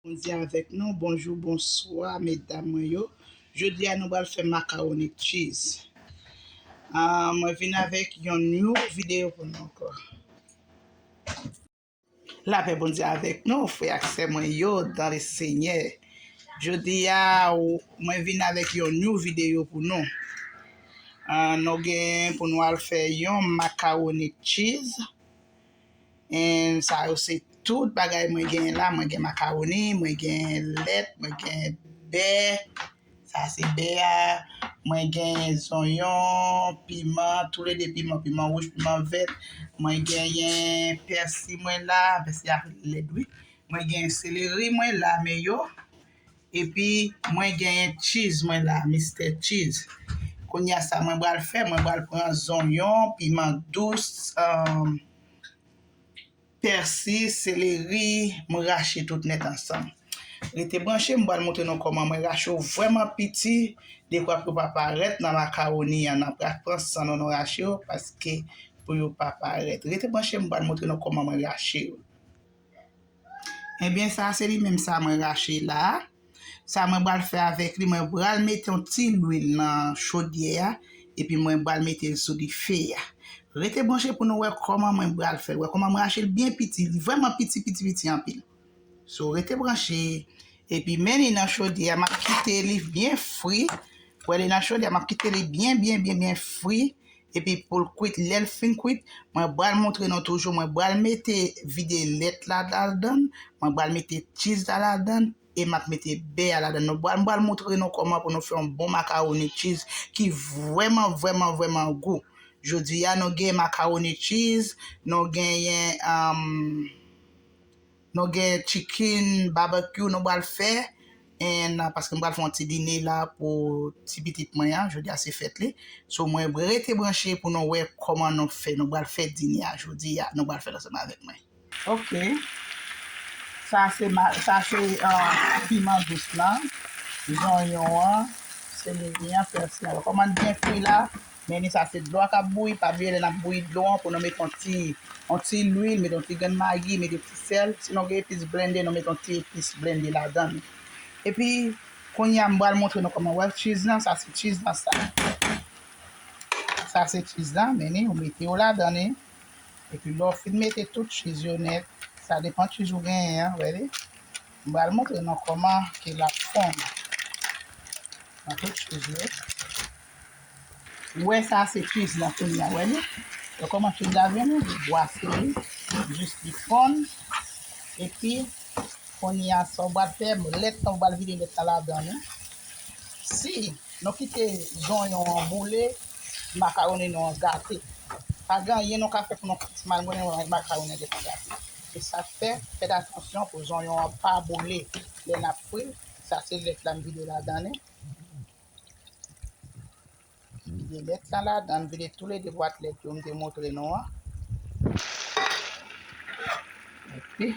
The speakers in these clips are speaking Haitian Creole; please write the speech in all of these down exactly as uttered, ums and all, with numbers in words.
Bondye avèk nou, bonjou, bonswa, medam mwen yo. Jodi a, nou pral fè makawoni cheese. Ah, mwen vin avèk yon new videyo pou nou ankò. Lapè Bondye avèk nou, frè ak sè mwen yo, dans le Seigneur. Jodi a, ou- mwen vin avèk yon new videyo pou nou. Ah, nou gen pou nou al fè yon makawoni cheese. And sa yo se tout bagay mwen gen la. Mwen gen makawoni, mwen gen lèt, mwen gen bè. Sa se bè a. Mwen gen zonyon, piman, toulede piman, piman wouj, piman vèt. Mwen genyen pèsi mwen la, pèsi a lèd wi. Mwen gen seleri mwen la, men yo. Epi mwen genyen cheese mwen la, Mister Cheese. Kounye a sa mwen pral fè, mwen pral pran zonyon, piman dous, um, pèsi, seleri, mwen rache tout nèt ansanm. Rete branche, mwen pral montre nou kòman mwen rache yo vrèman piti, dekwa pou yo pa parèt nan makawoni an, n ap pran san nou, nou rache yo, paske pou yo pa parèt. Rete branche, mwen pral montre nou kòman mwen rache yo. Ebyen, sa se li menm sa mwen rache la. Sa mwen pral fè avèk li, mwen pral mete yon ti lwil nan chodyè a, epi mwen pral mete l sou dife a. Rete branche pou nou wè kòman mwen pral fè l. Wè kòman mwen rache l byen piti, li vrèman piti, piti, piti anpil. So, rete branche, epi men li nan chodyè a, m ap kite li byen fri. Wè li nan chodyè a, m ap kite li byen, byen, byen, byen fri. Epi pou l kwit, lè l fin kwit, mwen pral montre nou toujou, mwen pral mete vide lèt la ladan l, mwen pral mete cheese la ladan l, e m ap mete bè a ladan l. Nou pral, mwen pral montre nou kòman pou nou fè yon bon makawoni cheese ki vrèman, vrèman, vrèman gou. Jodi a, nou gen makawoni cheese, nou genyen, um, nou gen chicken barbecue nou pral fè. And, uh, paske m pral fè yon ti dine la pou ti pitit mwen an, jodi a se fèt li. So, mwen rete branche pou nou wè kòman nou fè, nou pral fè dine a jodi a, nou pral fè l ansanm avèk mwen. Ok. Sa se ma-, sa se, uh, piman dous lan, zonyon an, seleri an, pèsi an. Kòman l byen fri la, men ni sa se dlo a k ap bouyi, pa bliye lè n ap bouyi dlo an pou nou mete yon ti, yon ti lwil, mete yon ti grenn magi, mete yon ti sèl. Si nou gen epis blende, nou mete yon ti epis blende ladan l. Epi, kounye a, m pral montre nou kòman wè cheese lan, sa se cheese lan sa. Sa se cheese lan, men ni, ou mete yo ladan li. Epi lè w fin mete tout cheese yo nèt, sa depan cheese ou genyen an, wè li. M pral montre nou kòman ke l ap fonn nan tout cheese yo. Ou wè sa se cheese la kounye a, wè li. Wè kòman cheese la vini, li bwase li, jis li fonn. Epi, kounye a, sa w pral fè, lèt la, w pral vide lèt la ladan li. Si nou kite zonyon an boule, makawoni nou an gate. Pa gen anyen nou ka fè pou nou fè ti malgre makawoni an gentan gate. Se sa k fè, fèt atansyon pou zonyon an pa boule lè n ap fri l. Sa se lèt la m vide ladan li. Vide lèt la ladan, vide toulede bwat lèt yo m te montre nou an. Epi,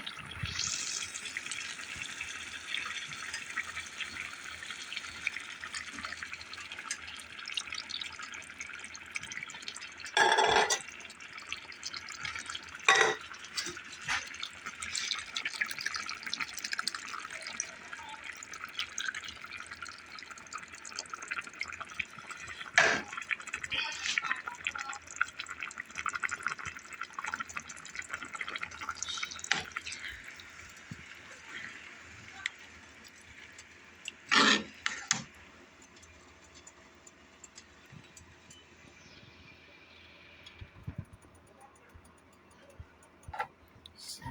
Sa.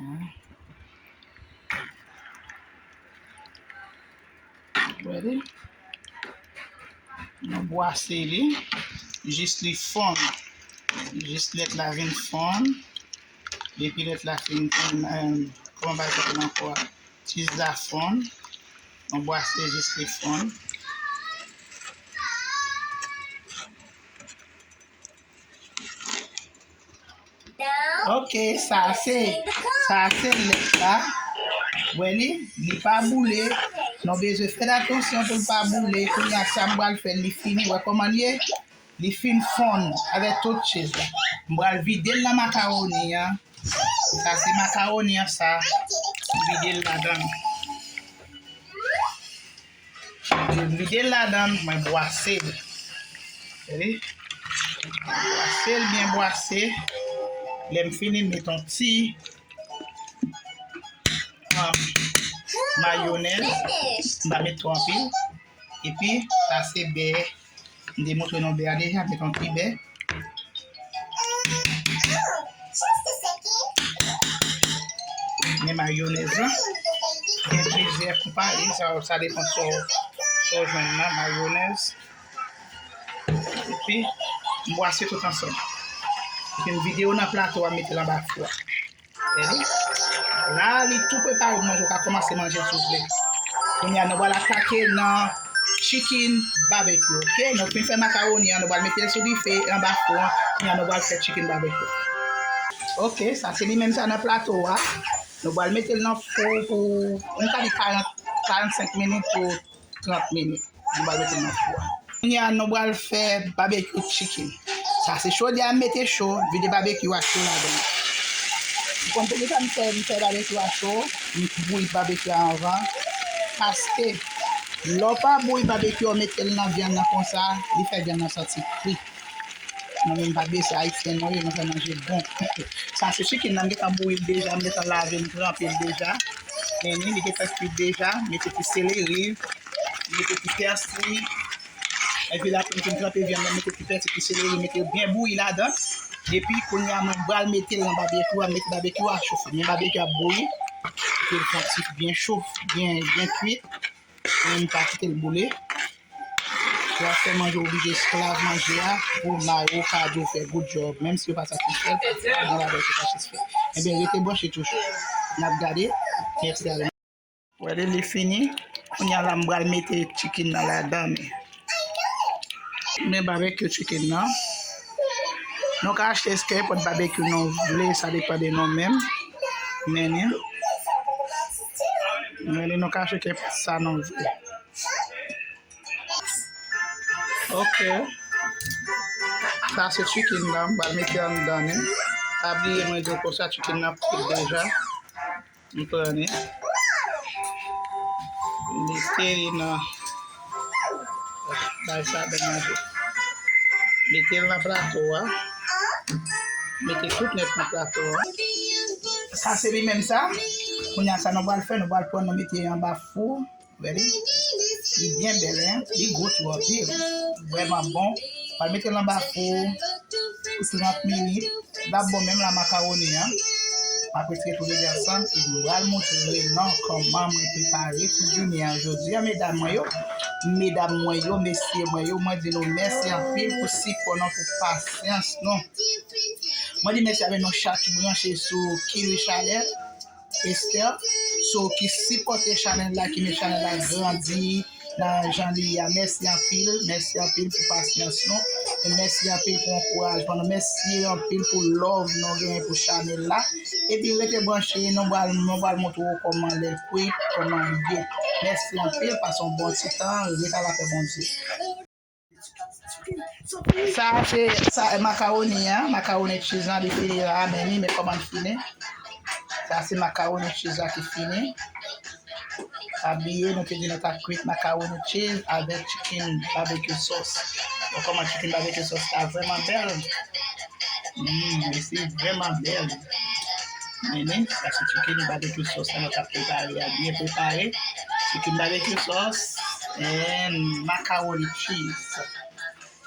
Ready? Nou bwase li jis li fonn. Jis lèt la vin fonn. Depi lèt la fin, em, kòman bay sa ankò a? Cheese la fonn. Nou bwase jis li fonn. Ok, sa se, sa se lèt la. Wè li, li pa boule. Nou bezwen fè atansyon pou l pa boule. Kounye a sa m pral fè, li fini. Wè kòman l ye? Li fin fonn avèk tout cheese la. M pral vide l nan makawoni an. Sa se makawoni an sa. M vide l ladan l. M vide l ladan, mwen bwase l. Tande? Bwase l byen bwase. Lè m fini, m met yon ti, um, mayonèz. M pa met twò anpil. Epi, sa se bè. M te montre nou bè a deja, met yon ti bè. Men mayonèz lan, gen plizyè konpayi, sa, sa depann sa w, sa w jwenn nan, mayonèz. Epi, m bwase tout ansanm. Epi m vide yo nan plato a, m mete l anba fou a. Tande? La, li tou prepare pou manje, ou ka kòmanse manje si w vle. Kounye a, nou pral atake nan chicken barbecue, oke? Nou fin fè makawoni an, nou pral mete l sou dife, anba fou an. Kounye a, nou pral fè chicken barbecue. Oke, sa se li menm sa nan plato a. Nou pral mete l nan fou pou, nou ka di karant, karannsenk minit pou trant minit. Nou pral mete l nan fou a. Kounye a, nou pral fè barbecue chicken. Sa se chodyè a m mete cho, vide barbecue a cho ladan l. Ou konn poukisa m fè, m fè barbecue a cho, m bouyi barbecue a anvan? Paske, lè w pa bouyi barbecue a, w mete l nan vyann nan konsa, li fè vyann nan santi kri. Mwen menm, m pa bese ayisyen non, yo, nou fè manje bon. Sa se chicken nan, m gentan bouyi l deja, m gentan lave l, m tranpe l deja. Men li, li gentan kwit deja, mete ti seleri, mete ti pèsi. Epi la, pou m fin tranpe vyann nan, mete ti pèsi, ti seleri, mete l byen bouyi ladan. Epi, kounye a, mwen pral mete l nan babekyou a, mete babekyou a chofe. Men babekyou ap bouyi, pou l fè ti byen cho, byen, byen kwit. Men m pa kite l boule. Lè w ap fè manje, w oblije esklav manje a, pou mari w ka di w fè good job. Menm si yo pa satisfè, nan la bèl se satisfè. Ebyen, rete branche toujou. N ap gade, mèsi avè nou. Wè li, li fini. Kounye a la, m pral mete chicken nan ladan li. Men barbecue chicken nan. Nou ka achte kenpòt barbecue nou vle, sa depann de nou menm. Men li, men li, nou ka achte kenpòt sa nou vle. Ok. Sa se chicken nan, m pral mete anndan li. Pa bliye mwen di w konsa chicken nan kwit deja. M pran li. M mete li nan, bay sa bèl manje. Mete l nan plato a. Mete tout nèt nan plato a. Sa se li menm sa. Kounye a sa nou pral fè, nou pral pran nou mete anba fou. Wè li? Li byen bèl, en. Li gou tou anpil. Vrèman bon. Pral mete l anba fou pou trant minit. L ap bon menm la makawoni an. M ap retire tou de de ansanm e m pral montre nou kòman mwen prepare ti dine an jodi a, medam mwen yo. Medam mwen yo, mesye mwen yo, mwen di nou mèsi anpil pou sipò nou, pou pasyans nou. Mwen di mèsi avè nou chak ki branche sou Kiwi Chanel. Esther, so ki sipòte chanèl la, ki met chanèl la grandi nan jan li ye a. Mèsi anpil, mèsi anpil pou pasyans nou. E mèsi anpil pou ankourajman nou. Mèsi anpil pou love nou genyen pou chanèl la. Epi rete branche, nou pral, nou pral montre w kòman lè l kwit, kòman li ye. Mèsi anpil, pase yon bon ti tan, rete al apè Bondye. Sa se, sa, makawoni an, makawoni cheese an, li fini la, men li, men kòman l fini. Sa se makawoni cheese la ki fini. Pa bliye, nou te di nou ta kwit makawoni cheese avèk chicken barbecue sauce. Bon, kòman chicken barbecue sauce la vrèman bèl. Mm, li se vrèman bèl. Men, men, sa se chicken barbecue sauce la nou t ap prepare a, byen prepare. Chicken barbecue sauce and macaroni cheese.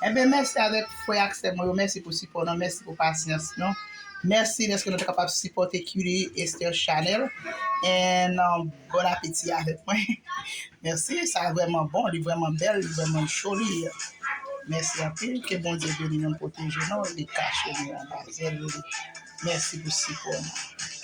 Enben, mèsi avèk frè ak sè mwen yo. Mèsi pou sipò nou. Mèsi pou pasyans nou. Mèsi dèske nou te kapab sipòte Cutie Esther Chanel. And, um, bon apeti avèk mwen. Mèsi, sa vrèman bon, li vrèman bèl, li vrèman joli. Mèsi anpil, ke Bondye beni nou, pwoteje nou, li kache nou anba zèl li. Mèsi pou sipò nou.